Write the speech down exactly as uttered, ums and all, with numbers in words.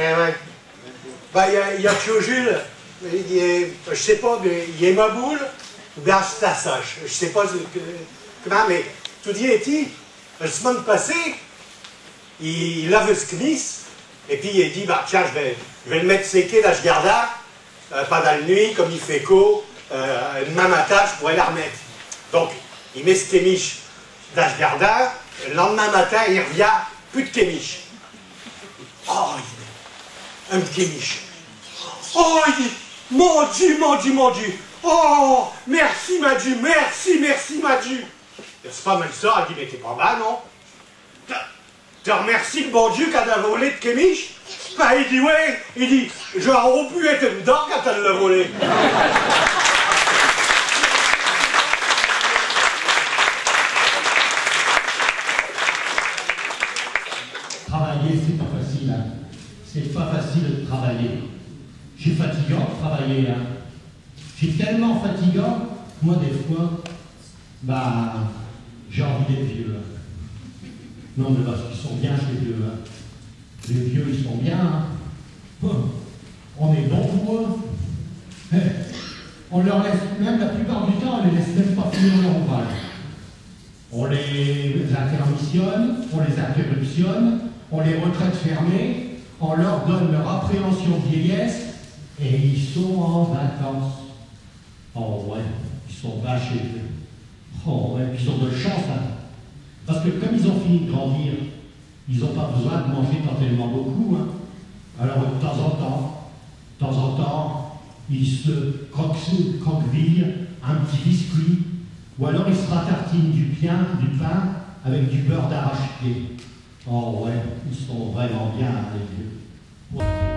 Eh ouais. Bah, i a, i a Piot Jules, i est, j' sais pas, mais i est maboule, ou bin ch'est un sache, j' sais pas que, commint, mais toudis est-i, l' semaine passée, i, i lave s' quemisse, et pis i dit, bah, tiens, j' vas, j' vas l' mette séquer dins ch' gardin, euh, pindant l' nuit, comme i fait caud, euh, d'main matin, j' pourrai l' armette. Donc, i met s' quemiche dins ch' gardin, l' lind'main matin, i r'vient, pus d' quemiche. Oh, i dit, un quemiche. Oh, i dit, mon Diu, mon Diu, mon Diu. Oh, merci, min Diu, merci, merci, min Diu. Ch'est pas mal cha, i dit, mais t'es pas mal, non ? Te, te r'mercies l' bon Diu qu'in t'a volé t' quemiche ? Bah, i dit, ouais, i dit, j'aros pu ête d'dins quand in l'a volée. Travailler, c'est pas facile, hein. C'est pas facile de travailler. C'est fatigant de travailler, hein. C'est tellement fatigant, moi, des fois, bah, j'ai envie d'être vieux, hein. Non, mais parce qu'ils sont bien, ces vieux, hein. Les vieux, ils sont bien, hein. On est bon pour eux. Eh, on leur laisse, même la plupart du temps, on les laisse même pas finir leur ouvrage. On les intermissionne, on les interruptionne, on les retraite fermée, on leur donne leur appréhension de vieillesse, et ils sont en vacances. Oh ouais, ils sont bas chez eux. Oh ouais, puis ils ont de l' chance, hein. Parce que comme ils ont fini de grandir, ils ont pas besoin de manger tant tellement beaucoup, hein. Alors, de temps en temps, de temps en temps, ils se croquent, croquevillent un petit biscuit, ou alors ils se ratartinent du pain, du pain avec du beurre d'arrache-pied. Oh ouais, ils sont vraiment bien, hein, les vieux.